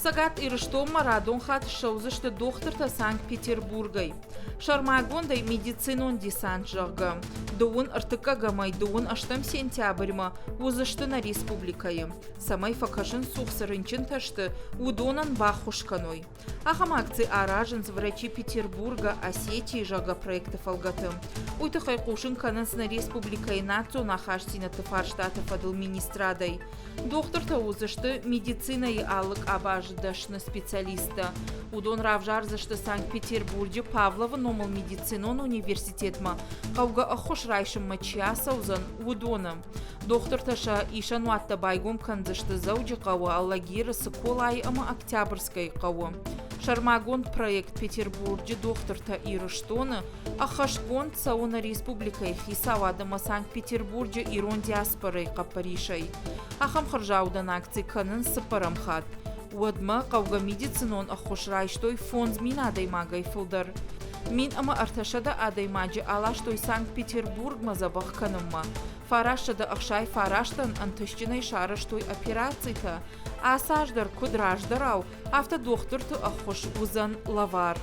Цӕгат Ирыстонмӕ радон хатт ссӕудзысты дохтыртӕ Санкт-Петербургӕй. Сӕрмагондӕй медицинон десант, зӕгъгӕ, дыууын ӕртыккӕгӕмӕй дыууын ӕстӕм сентябрьмӕ уыдзысты нӕ республикӕйы, цӕмӕй фӕкӕсын цух цы рынчынтӕ сты, уыдонӕн баххуыс кӕной. Ахӕм акци аразынц Врачи Петербурга Осетии, зӕгъгӕ, проекты фӕлгӕты. Уый тыххӕй хъусын кӕнынц нӕ республикӕйы национ ахастдзинӕдты фарстаты фӕдыл министрадӕй. Дохтыртӕ уыдзысты медицинӕйы алы къабазы дӕсны специалисттӕ. Уыдон равзардзысты Санкт-Петербурджы Павловы номыл медицинон университетмӕ хъӕугӕ ӕххуыс райсынмӕ чи ацӕудзӕн, уыдоны. Дохтыртӕ сӕ исӕнуӕттӕ байгом кӕндзысты Дзӕуджыхъӕуы, Алагиры, Цыколайы ӕмӕ Октябрьскӕйы хъӕуы. Сӕрмагонд проект Петербурджы дохтыртӕ Ирыстоны ӕххӕстгонд цӕуы нӕ республикӕйы хицауад ӕмӕ Санкт-Петербурджы ирон диаспорӕйы хъӕппӕрисӕй. Ахӕм хӕрзаудӕн акци кӕнынц цыппӕрӕм хатт. Уӕдмӕ хъӕугӕ медицинон ӕххуыс райстой 5000 адӕймагӕй фылдӕр. 1300 адӕймаджы аластой Санкт-Петербургмӕ дзӕбӕх кӕнынмӕ. 969-ӕн ӕнтыстджынӕй сарӕзтой операцитӕ. Ацы аз дӕр куыд раздӕрау, афтӕ дохтырты ӕххуыс уыдзӕн лӕвар.